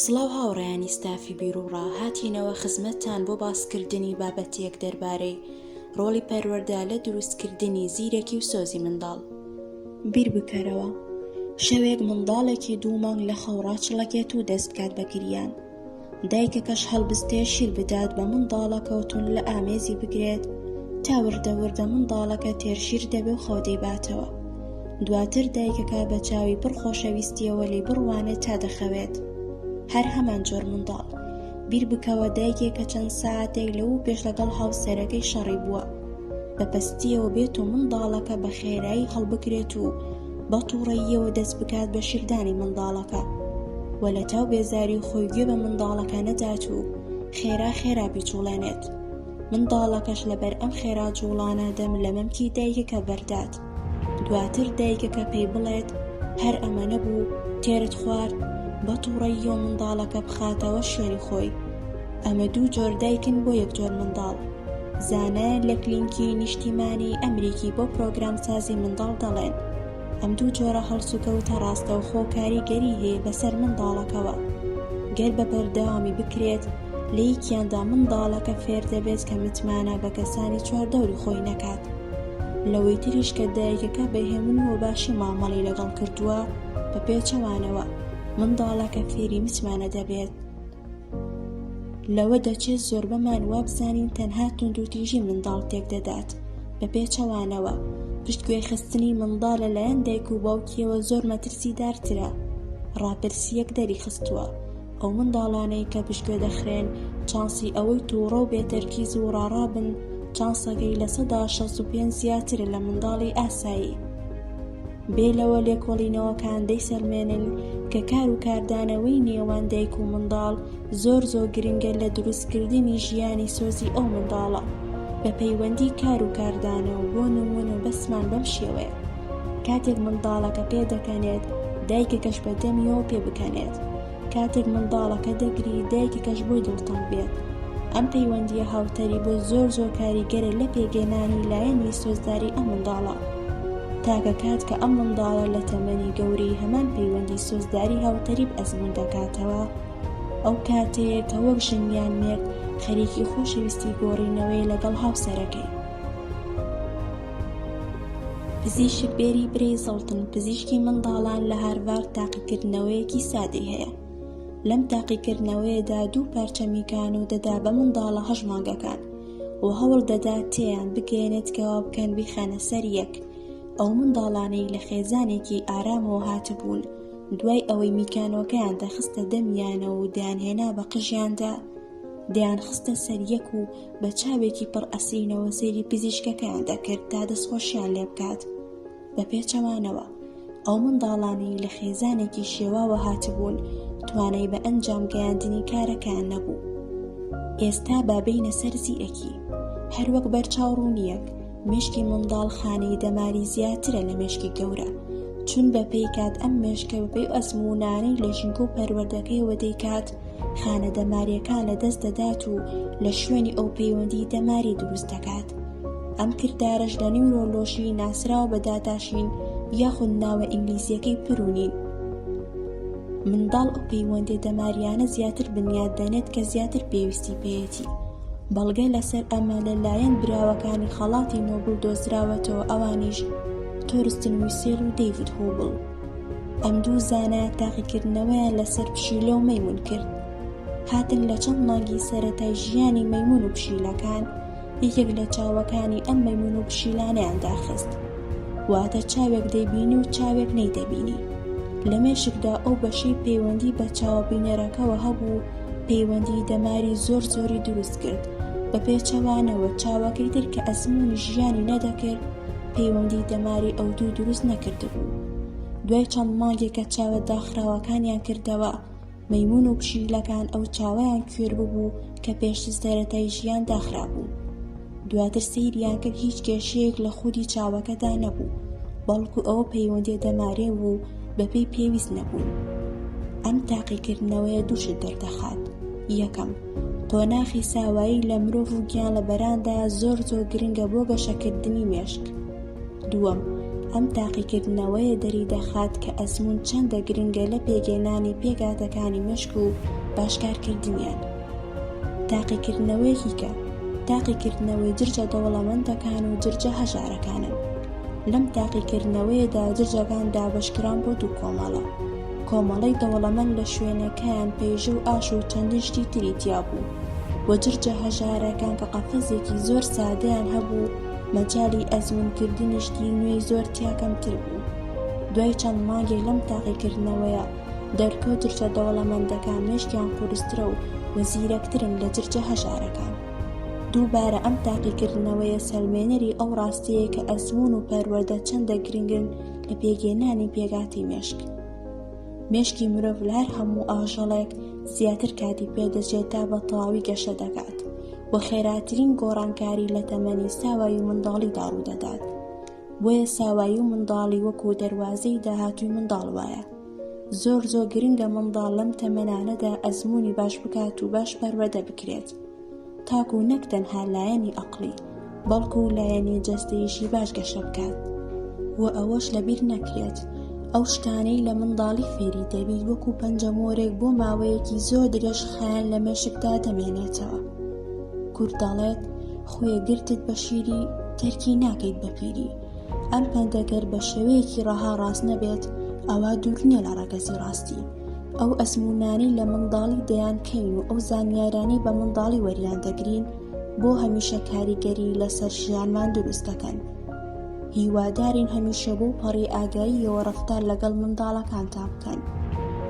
سڵاو هاوڕێیانی ستافی بیروڕا، هاتینەوە خزمەتتان بۆ باسکردنی بابەتێک دەربارەی ڕۆڵی پەروەردە لە دروستکردنی زیرەکی و سۆزی منداڵ. بیر بکەرەوە شەوێک منداڵێکی دوو مانگ لە خەو ڕاچڵەکێت و دەست بکات بە گریان، دایکەکەش هەڵبستێ شیر بدات بە منداڵەکە و توند لە ئامێزی بگرێت تا وردە وردە منداڵەکە تێر شیر دەبێ و خەو دەیباتەوە. دواتر دایکەکە بە چاوی پڕ خۆشەویستیەوە لێی بڕوانێت تا دەخەوێت. هەر هەمان جۆر منداڵ. بیر بکەوە دایکێک کە چەند سەعاتێک لەوە پێش لەگەڵ هاوسەرەکەی شەڕی بووە، بە پەستیەوە بێت و منداڵەکە بە خێرایی هەڵبگرێت و بە توڕەییەوە دەست بکات بە شیردانی منداڵەکە و لە تاو بێزاری خۆی گوێ بە منداڵەکە نەدات و خێرا خێرا بیجوڵێنێت. منداڵەکەش لەبەر ئەم خێرا جوڵانە دەم لە مەمکی دایکەکە بەردات. دواتر دایکەکە پێی بڵێت هەر ئەمە نەبوو تێرت خوارد، بە توڕەییەوە منداڵەکە بخاتەوە شوێنی خۆی. ئەمە دوو جۆر دایکن بۆ یەک جۆر منداڵ. زانایان لە کلینکی نیشتیمانی ئەمریکی بۆ پرۆگرامسازی منداڵ دەڵێن، ئەم دوو جۆرە هەڵسوکەوتە ڕاستەوخۆ کاریگەری هەیە بەسەر منداڵەکەوە. گەر بە بەردەوامی بکرێت، لە یەکیاندا منداڵەکە فێر دەبێت کە متمانە بە کەسانی چواردەوری خۆی نەکات. لەوەی تریش کە دایکەکە بە هێمنی و باشی مامەڵەی لەگەڵ کردووە، بە پێچەوانەوە، منداڵەکە فێری متمانە دەبێت. لەوە دەچێت زۆربەمان وابزانین تەنها توندوتیژی منداڵ تێکدەدات، بە پێچەوانەوە، پشتگوێخستنی منداڵ لەلایەن دایک و باوکیەوە زۆر مەترسیدارترە. ڕاپرسییەک دەریخستووە، ئەو منداڵانەی کە پشتگوێ دەخرێن، چانسی ئەوەی تووڕە و بێتەرکیز و ڕاڕا بن، چانسەکەی 65% زیاترە لە منداڵی ئاسایی. بێ لەوە لێکۆڵینەوەکان دەیسەلمێنن کە کار و کاردانەوەی نێوان دایک و منداڵ زۆر زۆر گرنگە لە دروستکردنی ژیانی سۆزی ئەو منداڵە بە پەیوەندی کار و کاردانەوە بۆ نموونە بەسمان بەم شێوەیە کاتێک منداڵەکە پێدەکەنێت دایکەکەش بە دەمیەوە پێبکەنێت کاتێک منداڵەکە دەگری دایکەکەش بۆی دڵتەنگ بێت. ئەم پەیوەندییە هاوتەریبە زۆر زۆر کاریگەرە لە پێکهێنانی لایەنی سۆزداری ئەم منداڵە. تاکە کات کە ئەم منداڵە لە تەمەنی گەورەی هەمان پەیوەندی سۆزداری هاوتەریب ئەزموون دەکاتەوە، ئەو کاتەیە کە وەک ژن یان مێرد خەریکی خۆشەویستی گۆڕینەوەیە لەگەڵ هاوسەرەکەی. پزیشک بێری برەیزڵتن، پزیشکی منداڵان لە هارڤارد تاقیکردنەوەیەکی سادەی هەیە. لەم تاقیکردنەوەیەدا دوو پارچە میکانۆ دەدا بە منداڵە هەشت مانگەکان و هەوڵ دەدات تێیان بگەیەنێت کە وا بکەن بیخەنە سەر یەک. ئەو منداڵانەی لە خێزانێکی ئارامەوە هاتبوون، دوای ئەوەی میکانۆکەیان دەخستە دەمیانەوە و دەیانهێنا بە قژیاندا، دەیانخستە سەر یەک و بە چاوێکی پڕ ئەسرینەوە سەیری پزیشکەکەیان دەکرد تا دەستخۆشیان لێ بکات. بە پێچەوانەوە، ئەو منداڵانەی لە خێزانێکی شێواوە هاتبوون توانای بە ئەنجام گەیاندنی کارەکەیان نەبوو. ئێستا با بێینە سەر زیرەکی. هەروەک بەرچاوڕوونییەک، مێشکی منداڵ خانەی دەماری زیاترە لە مێشکی گەورە، چون بەپێی کات ئەم مێشکە بەپێی ئەزموونانەی لە ژینگە و پەروەردەکەیەوە دەیکات، خانە دەمارییەکان لەدەست دەدات و لە شوێنی ئەو پەیوەندی دەماری دروست دەکات. ئەم کردارەش لە نیورۆلۆژی ناسراوە بە داتاشین یاخود ناوە ئینگلیزییەکەی پرونین. منداڵ ئەو پەیوەندیە دەماریانە زیاتر بنیات دەنێت کە زیاتر پێویستی پێیەتی. بەڵگە لەسەر ئەمە لە لایەن براوەکانی خەڵاتی نۆبڵ دۆزراوەتەوە ئەوانیش تۆرستن ویسێل و دەیڤد هوبڵ. ئەم دوو زانایە تاقیکردنەوەیان لەسەر پشیلە و مەیمون کرد. هاتن لە چەند مانگی سەرەتای ژیانی مەیمون و پشیلەکان یەکێک لە چاوەکانی ئەم مەیمون و پشیلانەیان داخست. واتە چاوێک دەیبینی و چاوێک نەیدەبینی. لە مێشکدا ئەو بەشەی پەیوەندی بە چاوە بینەرەکەوە هەبوو پەیوەندی دەماری زۆر زۆری دروست کرد، بە پێچەوانەوە چاوەکەی تر کە ئەزموونی ژیانی نەدەکرد پەیوەندی دەماری ئەوتوی دروست نەکردبوو. دوای چەند مانگێک کە چاوە داخراوەکانیان کردەوە، مەیموون و پشیلەکان ئەو چاوەیان کوێر ببوو کە پێشتر سەرەتای ژیان داخرابوو. دواتر سەیریان کرد هیچ کێشەیەک لە خودی چاوەکەدا نەبوو، بەڵکو ئەوە پەیوەندیە دەمارێ بوو بەپێی پێویست نەبوون. ئەم تاقیکردنەوەیە دوو شت دەردەخات، یەکەم، قۆناخی ساوایی لە مرۆڤ و گیانلەبەراندا زۆر زۆر گرنگە بۆ گەشەکردنی مێشک. دووەم، ئەم تاقیکردنەوەیە دەریدەخات کە ئەزموون چەندە گرنگە لە پێکهێنانی پێکهاتەکانی مێشک و باشکارکردنیان. تاقیکردنەوەیەکی کە تاقیکردنەوەی جرجە دەوڵەمەندەکان و جرجە هەژارەکانن. لەم تاقیکردنەوەیەدا جرجەکان دابەشکران بۆ دوو کۆمەڵە. کۆمەڵەی دەوڵەمەند لە شوێنەکەیان پەیژە و ئاش و چەندین شتی تری تیا بوو و جرجە هەژارەکان کە قەفەزێکی زۆر سادەیان هەبوو مەجالی ئەزموونکردنی شتی نوێی زۆر تیا کەمتر بوو. دوای چەند مانگێک لەم تاقیکردنەوەیە دەرکەوت جرجە دەوڵەمەندەکان مێشکیان قورسترە و و زیرەکترن لە جرجە هەژارەکان. دووبارە ئەم تاقیکردنەوەیە سەلمێنەری ئەو ڕاستیەیە کە ئەزموون و پەروەردە چەندە گرنگن لە پێکهێنانی پێکهاتەی مێشک. مێشکی مرۆڤ لە هەر هەموو ئاژەڵێک زیاتر کاتی پێدەچێت تا بە تەواوی گەشە دەکات و خێراترین گۆڕانکاری لە تەمەنی ساوایی و منداڵیدا ڕوودەدات. بۆیە ساوایی و منداڵی وەکو دەروازەی داهاتووی منداڵ وایە. زۆر زۆر گرنگە منداڵ لەم تەمەنانەدا ئەزموونی باش بکات و باش پەروەردە بکرێت. تاکو نەک تەنها لایەنی ئەقڵی بەڵکو لایەنی جەستەییشی باش گەشە بکات. وە ئەوەش لەبیر نەکرێت ئەو شتانەی لە منداڵی فێری دەبیت وەکو پەنجەمۆرێک بۆ ماوەیەکی زۆر درێژخایەن لە مێشکدا دەمێنێتەوە. کورد دەڵێت، خوێ گرتت بە شیری تەرکی ناکەیت بە پیری. ئەم پەندە گەر بە شێوەیەکی ڕەها ڕاست نەبێت ئەوا دوور نییە لە ڕەگەزی ڕاستی. ئەو ئەزموونانەی لە منداڵی دەیانکەین و ئەو زانیارانەی بە منداڵی وەریان دەگرین بۆ هەمیشە کاریگەری لەسەر ژیانمان دروست دەکەن. هیوادارین هەمیشە بەو پەڕی ئاگاییەوە ڕەفتار لەگەڵ منداڵەکانتان بکەن.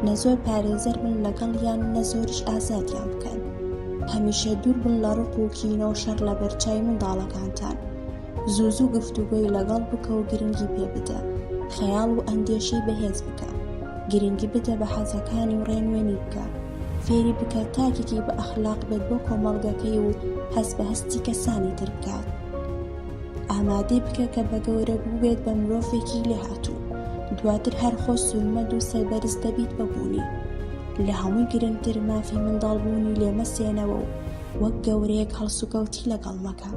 نە زۆر پارێزەر بن لەگەڵیان نە زۆریش ئازادیان بکەن. هەمیشە دوور بن لە ڕق و کینە و شەڕ لەبەرچاوی منداڵەکانتان. زوو زوو گفتوگۆی لەگەڵ بکە و گرنگی پێ بدە، خەیاڵ و ئەندێشەی بەهێز بکە، گرنگی بدە بە حەزەکانی و ڕێنوێنی بکە، فێری بکە تاکێکی بە ئەخلاق بێت بۆ کۆمەڵگەکەی و هەست بە هەستی کەسانی تر بکات. ئامادەی بکە کە بە گەورە بووبێت بە مرۆڤێکی لێهاتوو، دواتر هەر خۆت سوودمەند و سەربەرز دەبیت بە بوونی. لە هەمووی گرنگتر مافی منداڵبوونی لێ مەسێنەوە و وەک گەورەیەک هەڵسوکەوتی لەگەڵ مەکە.